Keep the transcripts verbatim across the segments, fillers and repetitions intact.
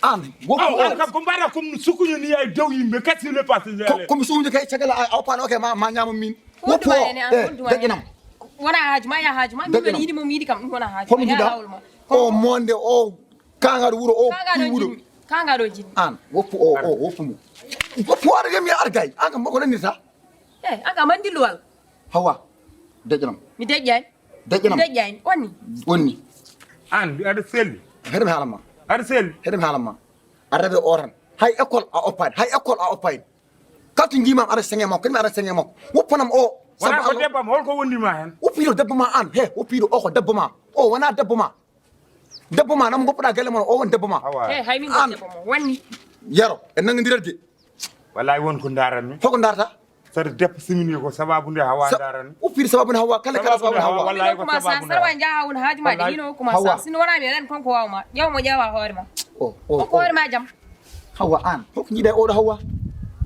An, woppu o. An kam ko mbaɗa comme sukuñu ni ay dow yimɓe, qu'est-ce qui se passe? Ko, comme sukuñu kay cagala a, a oppaani, ok, ma, ma ñaamo min. Woppu o. Eh, daƴƴanam. Wona haaju ma, ya haaju ma. Min woni yiɗi mo mi yiɗi kam, ɗum wona haaju ma. Homo jiɗa? O monde o kangaɗo wuro o. Kangaɗo jinmi. Kangaɗo jinmi. An, woppu o, o, woppu mo. Woppu o, aɗa wiya mi argay. An kam ko nanirta? Eh, an kam andi luwal. Hawa. Daƴƴanam. Mi daƴƴani. Daƴƴanam. Mi daƴƴani. Onni. Onni. An, aɗa selli. Heɗem haalama. Aɗa selli. Heɗem haalama. A reve o tan. Hay école a oppaani. Hay école a oppaani. Kala to njiimam aɗa senge makko. Kadi mi aɗa senge makko. Woppanam o. Wona ko debbam, holko wondima hen? Woppiiɗo debbo ma an. He, woppiiɗo o ko debbo ma. O wona debbo ma. Debbo ma, nam goppuɗa galle mon, o won debbo ma. Awa. He, hay min ko debbo mo. Wanni. Yero, en nangondirat de. Wallahi won ko ndaranmi. Hoko ndarta? Saɗa debbo simini ko sababu nde hawa ndaranmi. Uppiɗo sababu nde hawa, kala kala sababu nde hawa. Wallahi ko sababu nde. Sarwa jaha won haaju ma de hino kuma sa. Sino wona mi ren kon ko wawma. Ƴeew mo ƴeewa hoore ma. O, o, ko hoore ma jam. Hawa an, hoko jiiɗa e oɗo hawa?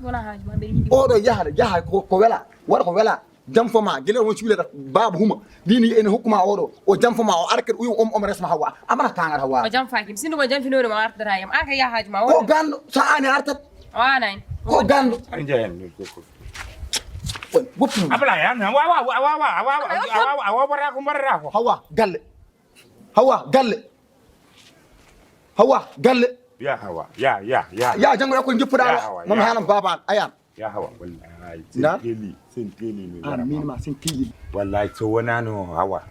Wona haaju ma, mbeɗa yiɗi. Oɗo yaha, yaha ko, ko wela, waɗa ko wela. Jam fo ma, gila won cuulata baaba huma. Wini ene hokkuma oɗo. O jam fo ma, o ara kadi uyo om, om resma hawa. Amana kangal hawa. O jam fakim. Sinno mo jam finore ma artata yam. An ka ya haaju ma. Ko gando, sa ani artat. Wona en. Ko gando. An jahen ni ko ko. Woppu. Abla ya na wa wa wa wa wa wa wa wa wa wa wa ko mbarata ko. Hawa, galle. Hawa, galle. Hawa, galle. Ya hawa, ya ya ya. Ya jango e ko jippuɗa. Mom halam baban ayan. Ya hawa, wallahi. Sen teli, sen teli mi wara. Min ma sen teli. Wallahi so wonano hawa.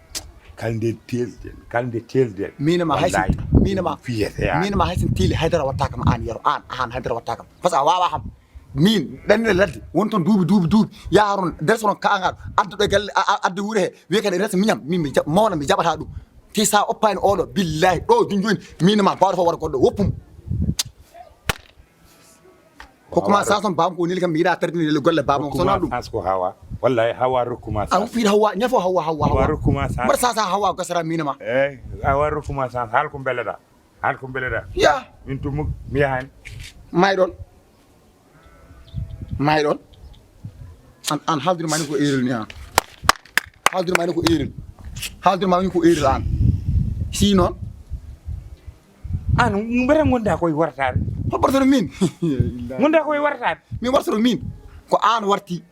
Kalde telden, kalde telden. Min ma haysin, min ma fiyete ya. Min ma haysin teli haydara watta kam an yero an, an haydara watta kam. Parce que a wawa ham. Min ɗanne ladde won ton duubi duubi duubi yaron dersoron kangal adduɗo galle adde wuure he wiye kadi resa miñam min mi mawna mi jaɓata ɗum. Te sa oppani oɗo billahi ɗo joni joni min ma bawɗo fof wara goɗɗo woppum. Ko commence sa son bam ko nil kam mi yiɗa tardini le golle bam so non ɗum. Ko hawa. Wallahi hawa rokkuma sa. A fiir hawa ñafo hawa hawa hawa rokkuma sa. Mbar sa sa hawa gasara min ma. Eh, hawa rokkuma sa hal ko belada. An ko mbeleɗa? Ya. Min tumuk mi yahan. May ɗon. May ɗon. An an haldir mani ko erel ni ha. Haldir mani ko erel. Haldir mani ko erel an. Si non. An mbere gonda koy wartade. Hol bartoro min? Gonda koy wartade. Mi wartoro min. Ko an warti.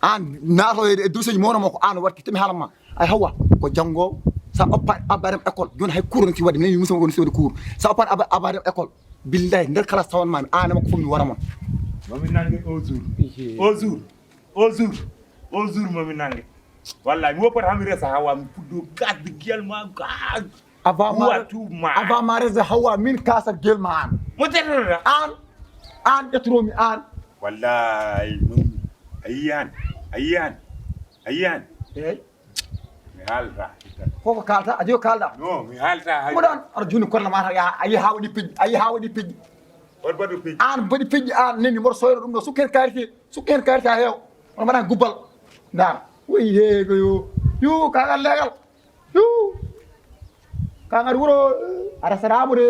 An naato e dossier ji mono mo ko an watti temi haala ma. Ay hawa ko jango sa oppa abadam école joni hay cours ci wadi mi musa ko ci wadi cours sa oppa abadam école. Billahi nder kala sawan ma an ma ko fumi wara mon. Mami nange au jour au jour au jour au jour mami nange. Wallahi mi woppat hami resa hawa mi puddo gas de gel ma gas. Avant ma avant ma resa hawa min kasa gel ma an. Mo terrora an an ƴetturomi an. Wallahi mami a yiyan a yiyan a yiyan. Eyyi. Mi haalta. Koko kalta a jiyo kalɗa? No mi haalta hay. Mo ɗon aɗa juni kolla mata yaha a yi ha waɗi pejji a yi ha waɗi pejji. Won mbaɗu pejji an mbaɗi pejji an neni mboɗo soyro ɗum ɗo sukken karité sukken karité a heew. On mbaɗa gubbal. Ndar. Woyi heego yo yo kagal legal. Yo. Kagal wuro. Aɗa saramude.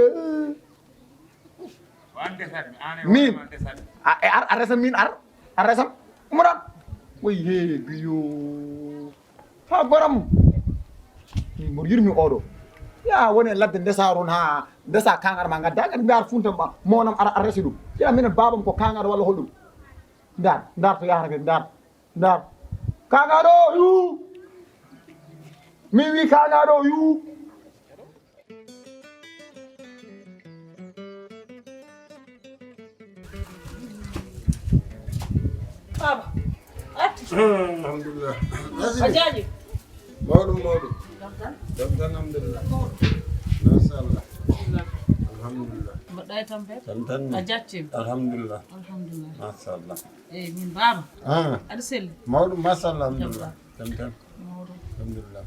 Min a e ar a resam min ar a resam. Umaran. Woyi heegi yo. Ha goram. Mboɗo yurmi oɗo. Ya woni e ladde ndesa ron ha ndesa kangar ma gadda kadi mbiya ar funta ma monam ara a resi ɗum. Ya minen babam ko kangar walla holɗum. Ndar ndar to yahata kadi ndar. Ndar. Kangaɗo yu. Min wi kangaɗo yu. Baba. Atti. Alhamdulillah. A jaaji. Mawɗum mawɗum. Jam tan. Jam tan alhamdulillah. Machallah. Alhamdulillah. Mbaɗɗa e tampere? Jam tan. A jaccima? Alhamdulillah. Alhamdulillah. Machallah. Eyyi min baba. Ah. Aɗa selli? Mawɗum machallah alhamdulillah. Jam tan. Mawɗum. Alhamdulillah.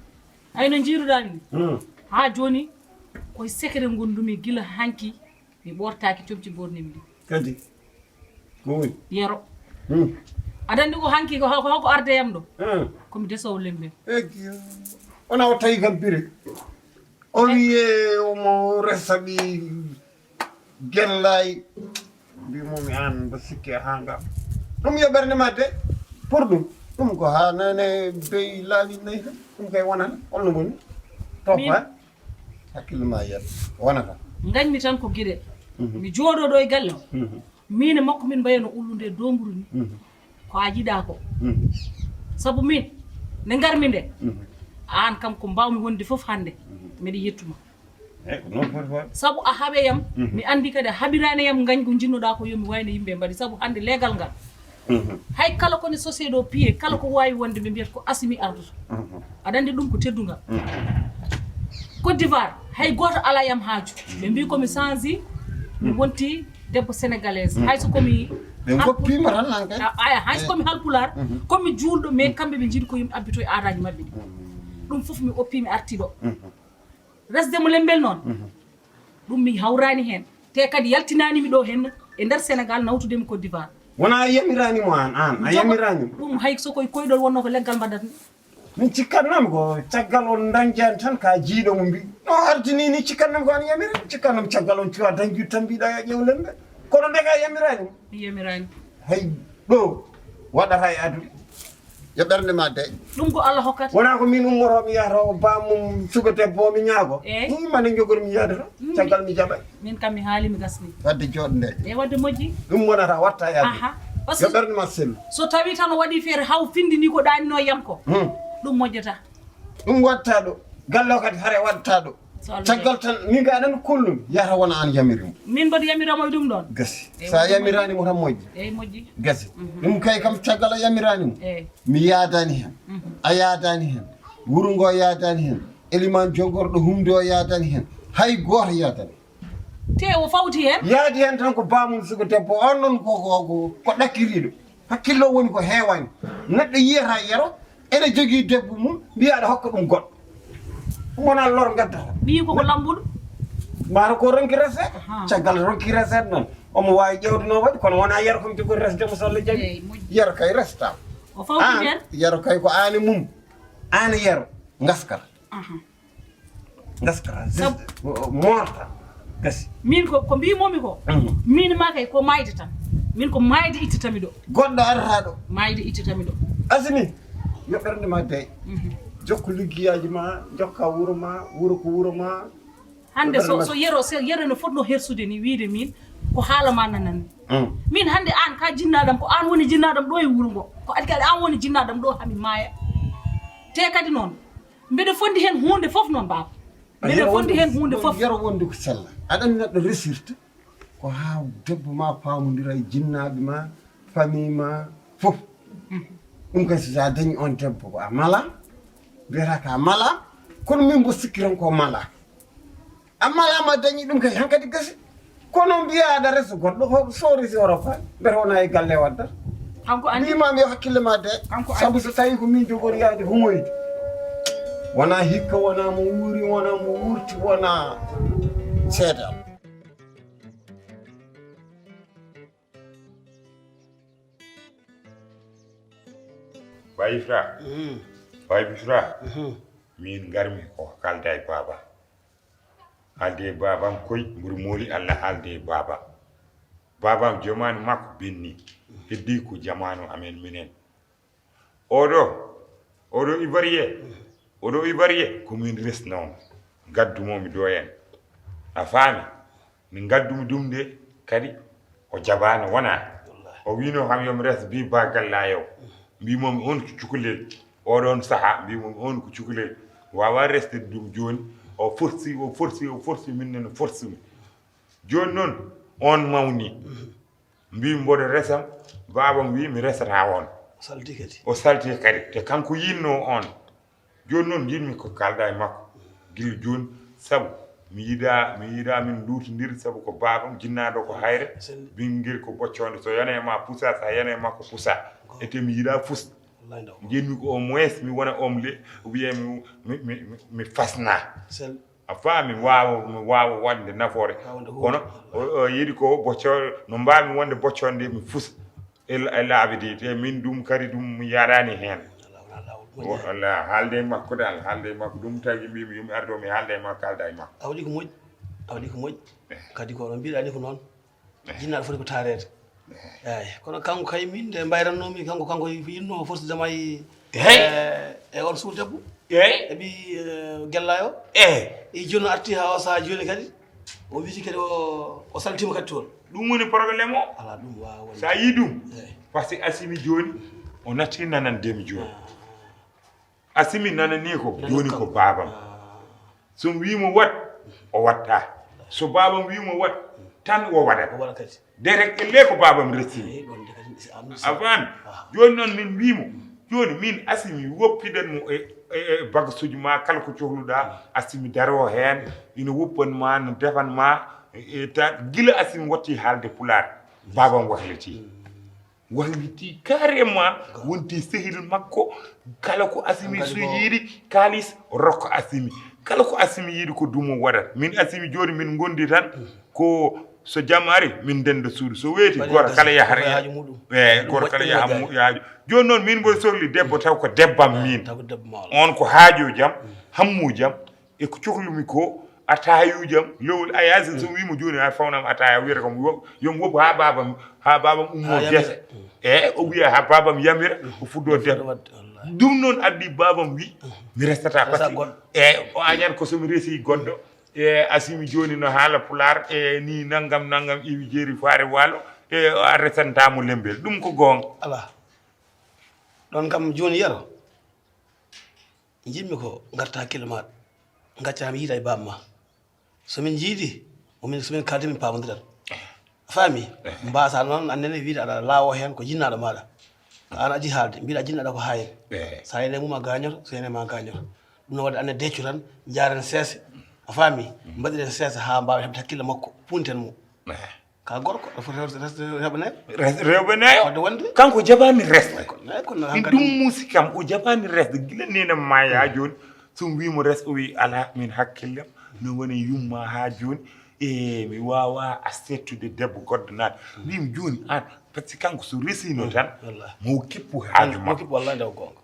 Ay no jiiruɗami ni. Hmm. Ha joni koye secret gondumi gila hanki mi ɓortaki comci bornimi ɗi. Kadi ko woni? Yero. Hmm. Aɗa andi ko hanki ko hoko hoko arde yam ɗo. Hmm. Komi desowo lembe. Egi. Ona o tawi kam biri. O wiye omo resa ɓi Gellay. Mbimomi an mbo sikke ha nga ɗum yo ɓernde ma de. Pour ɗum ɗum ko ha nane bey laawi nayi tan ɗum kay wonana holno boni. Tofa. Hakkille ma yiyat wonata. Ngañmi tan ko geɗel. Mi jooɗoo ɗo e galle o. Miin e makko min mbayano ullude e doomburu ni. Ko a yiɗaa ko. Sabu miin, nde ngarmi nde, aan kam ko mbaawmi wonde fof hannde, miɗo yettuma. Sabu a haɓe yam, mi anndi kadi a haɓiraani yam ngañ ko njiɗnoɗaa ko yo mi wayno yimɓe mbaɗi. Sabu hannde leegal ngal, hay kala ko ne sosee ɗo piye, kala ko waawi wonde ɓe mbiyata ko Asimi ardoto. Aɗa anndi ɗum ko teddungal. Côte d'Ivoire, hay gooto alaa yam haaju. Ɓe mbii ko mi change, mi wonti debbo sénégalaise. Hay so ko mi ɓe ngoppiima tan nan kay. Aya, hay so ko mi halpulaar, ko mi juulɗo, mais kamɓe ɓe njiɗi ko yimɓe abbito e aadaaji maɓɓe ɗi. Ɗum fof mi oppi, mi arti ɗo. Resde mo Lembel noon, ɗum mi hawraani heen. Te kadi yaltinaani mi ɗo heen e nder Sénégal, nawtude mi Côte d'Ivoire. Wona a yamiraani mo aan, aan a yamiraani mo? Ɗum hay so koye koyɗol wonno ko leggal mbaɗat mi. Min cikkatnoo mi ko caggal on dañjaani tan ka jiiɗo mo mbi. No artini ni cikkatnoo mi ko an yamira. Cikkatnoo mi caggal on cuwa dañjude tan mbiɗa yo ƴeew Lembel. Kono ndeka yamiraani mo. Mi yamiraani. Hay ɗo waɗata e aduna. Yo ɓernde ma deƴ. Ɗum ko Allah hokkata. Wona ko min ummoto mi yahata o bamum suka debbo o mi ñaago. Eey. Ɗum mane jogori mi yahata. Caggal mi jaɓay. Min kam mi haali mi gasni. Wadde jooɗ nde. Eey, wadde moƴƴi. Ɗum wonata watta e aduna. Aha. Yo ɓernde ma sellu. So tawi tan o waɗi feere haw findini ko ɗaanino yam ko. Hmm. Ɗum moƴƴata. Ɗum watta ɗo. Galle o kadi hare watta ɗo. Caggal tan, min ga aɗa anndi kullum, yahata wona aan yamiri mo. Min mboɗo yamiramo e ɗum ɗoon. Gasi. Eey, sa yamirani mo tan moƴƴi. Eey, moƴƴi. Gasi. Ɗum kay kam caggal a yamirani mo. Eey. Mi yaadani heen. A yaadani heen. Wuro ngo yaadani heen. Eliman jogorɗo humde o yaadani heen. Hay gooto yaadani. Te o fawti heen? Yaadi heen tan ko bamum suka debbo. On noon ko, ko, ko, ko ɗakkiriiɗo. Hakkillo woni ko heewani. Neɗɗo yiyata yero, ene jogii debbo mum, mbiya aɗa hokka ɗum goɗɗo. Ɗum wona lor ngaddata. Ɓiyi koko lambuɗo. Mata ko ronki reseede. Caggal ronki reseede noon. Omo waawi ƴeewde no waɗi, kono wona yero kam jogori resde mo so Allah jaɓi. Eey, moƴƴi. Yero kay resta. O fawti heen? Yero kay ko aan e mum. Aan e yero. Ngaskata. Ngaskata. Moorta. Gasi. Min ko, ko mbimomi ko. Min ma kay ko mayde tan. Min ko mayde ittatami ɗo. Goɗɗo arata ɗo. Mayde ittatami ɗo. Asimi, yo ɓernde ma dey. Jokku liggeyaaji ma, jokka wuro ma, wuro ko wuro ma. Hannde so, so yero, so yero no fotno hersude ni wiide min ko haala ma nananmi. Min hannde aan ka jinnaɗam, ko aan woni jinnaɗam ɗo e wuro ngo. Ko adi kadi aan woni jinnaɗam ɗo hami maaya. Te kadi noon, mbeɗa fondi heen huunde fof noon, baaba. Mbeɗa fondi heen huunde fof. Yero wonde ko sella. Aɗa anndi neɗɗo resirta ko haa debbo ma paamondira e jinnaaɓe ma, famille ma, fof. Ɗum kay so a dañi on debbo ko a mala, mbiyata ka mala, kono min mbo sikki tan ko mala. A mala ma dañi ɗum kay hankadi gasi. Kono mbiya aɗa resa goɗɗo, ho-, so resi oro fa, mbete wona e galle waddata. Kanko andi. Mbimami yo hakkille ma de. Kanko andi. Sabu so tawi ko min jogori yaade humoyde. Wona hikka, wona mo wuuri, wona mo wurti, wona seedal. Baye Isra. Baye Isra. Min ngarmi ko kalda e baaba. Haalde e baabam koy, mburu mooli Allah haalde e baaba. Baabam jamaanu makko benni. Heddi ko jamaanu amen minen. Oɗo, oɗo Ivoirien, oɗo Ivoirien, ko min resnoo mo. Ngaddumo mi ɗo en. A faami? Min ngaddumi ɗum de, kadi o jabaano, wona? O wiino kam yo mi res bi ba galla yow. Mbimomi on ko cukalel. Oɗon saha, mbimomi on ko cukalel. Wawa resde ɗum jooni. O forsi, o forsi, o forsi, min noon o forsi mi. Jooni noon, on mawni. Mbi mboɗo resam, baabam wi mi resata on. O salti kadi. O salti kadi. Te kanko yinno on. Jooni noon, njiɗmi ko kalda e makko. Gila jooni, sabu mi yiɗa, mi yiɗa min luutondir, sabu ko baabam, jinnaɗo ko hayre. Selli. Ɓinngel ko boccoonde, so yana e ma pusa, so yana e makko pusa. Ete mi yiɗa fus. Wallahi ndaw. Njiɗmi ko au moins mi wona omle, ou bien mi, mi, mi, mi, mi fasna. Selli. A faami, mi waawa, mi waawa waɗde nafoore. Waawde huuwde. Kono o, o yiɗi ko bocco-, no mbaawmi wonde boccoonde mi fusa e la-, e laabi ɗi. Te min ɗum kadi ɗum mi yaraani heen. Alaa, alaa, alaa, alaa. Wo-, alaa, haalde e makko dal, haalde e makko. Ɗum tagi mbimi yo mi ardo mi haalda e makko, kalda e makko. A waɗi ko moƴƴi, a waɗi ko moƴƴi. Eh. Kadi ko no mbiɗa ni ko noon. Jinnaaɗo foti ko taareede. Eey, kono kanko kay, min nde mbayratnoomi, kanko, kanko yinnoo forcément e, hey, e, e on suur debbo. Eyi. Eɓi, eh, gellayo. Eyi. E jooni arti haa o sahaa jooni kadi. O witi kadi o, o saltima kadi toon. Ɗum woni problème o. Ala ɗum waawa wonde. So a yii ɗum, eyi, parce que Asimi jooni, o natti nanan demi jooni. Ah. Asimi nanani ko, nani jooni ko baabam. Ah. So mi wii mo wat, o watta. So baabam wii mo wat, tan o waɗat. O waɗa kadi. Direct elle ko baabam restini. Eyi, ɗon de kadi, si a, a faami? Ah. Jooni noon min wii mo, jooni min Asimi woppiɗen mo e, e, e bagasuuji ma, kala ko cohluɗa, Asimi daro heen, ina woppan ma, no defan ma, e, e, ta, gila Asimi watti haalde pulaar, baabam wahliti. Mm. Wahliti carrément, wonti sehil makko, kala ko Asimi so yiɗi, kaalis, rokka Asimi. Kala ko Asimi yiɗi ko ɗum o waɗat. Min Asimi jooni min ngondi tan, ko so jam ari, min ndenda suudu. So weeti, goro kala yaha haaju muɗum. Eyi, goro kala yaha mu-, haaju. Jooni noon min mboɗo sohli debbo taw ko debbam min. Taw ko debbo ma walla. On ko haaju jam, hammu jam, e ko cohlumi ko, atayuujam, lewol ayaasin, so mi wii mo jooni a fawnam ataya, wiyata kam yo, yo mi woppu haa baabam, haa baabam ummo gese. Eyi, o wiya haa baabam yamira, o fuɗɗo def. Waɗde, wallahi. Ɗum noon addi baabam wi, mi restata. Resa goɗɗo. Eyi, o añan ko so mi resi goɗɗo. E Asimi jooni no haala pulaar, e ni nanngam nanngam iwi jeeri faare waalo, e a resanta mo lembel. Ɗum ko goonga. Alaa. Ɗon kam jooni yero. Njiɗmi ko ngarta hakkille ma, ngacca mi yiida e baaba ma. So min njiidi, o min, so min kaaldi min paamondirat. A faami? Eh. Mbaasa noon annene wiide aɗa laawo heen ko jinnaaɗo maaɗa. Ko aan adii haalde, mbiɗa jinnaaɗo ko haa heen. Eh. So a yene mum a gaañoto, so yene ma gaañoto. Ɗum no waɗde anne deccu tan, njaaren seese. A faami? Mm. Mbaɗiren seese haa mbaawen heɓde hakkille makko, punten mo. Eh. Ka gorko, o foti rewde, rewde rewɓe nayo. Res-, rewɓe nayo. Fodde wonde. Kanko jaɓaani resde. Ko, nayo kono min hankadi ɗum muusi kam, o jaɓaani resde. Gila neenam maayi haa jooni. So mi wii mo res, o wii, "Alaa, min hakkillam no woni yumma haa jooni. E, mi waawaa a settude debbo goɗɗo naata." Mbimi, "Jooni aan, par ce que kanko so resiino tan, wallahi, mo kippu haaju makko." Mo kippu, wallahi, nde o goonga.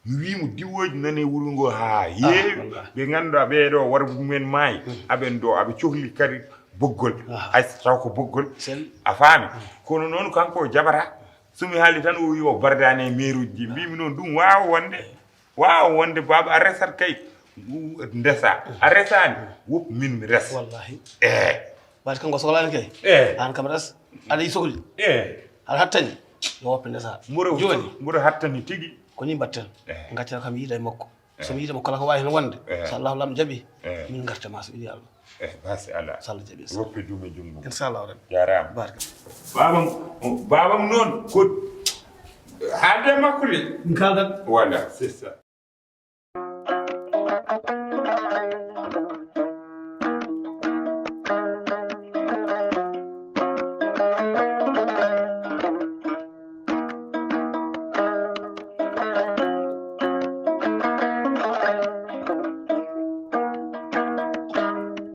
Mi wii mo diwooji nani e wuro ngo haa heewi. Ah, wallahi. Ɓe ngannduɗaa ɓee ɗoo, worɓe mumen maayi. Mm. Aɓen ɗoo, aɓe cohli kadi boggol. Ah. Hay so taw ko boggol. Sel. A faami? Mm. Kono noon kanko o jaɓataa. So mi haali tan o wii o bardaani e meeruuji ɗi. Ah. Mbimi noon ɗum waawa wonde. Waawa wonde baaba a resat kay. Ndesa. Mm. A resaani. Mm. Wop min mi res. Wallahi. Eh. Waati kanko sohlaani kay. Eh. Aan kam res. Aɗa yiɗi sohli. Eh. Aɗa hattani. Yo woppe ndesa. Mboɗo, jooni. Mboɗo hattani tigi. Ko ni mbatten. Eh. Ngaccata kam yiida e makko. So mi yiide mo kala ko waawi heen wonde, eh, so Allahu Laamɗo jaɓi, eh, min ngarta ma so yiɗi Allah. Eh, basi ala. So Allah jaɓi. Woppe juume junngo. Inchallahu Rabbi. Jaaraama. Barka. Baabam, baabam noon ko haalde makko de. Min kaaldat. Voilà, c'est ça.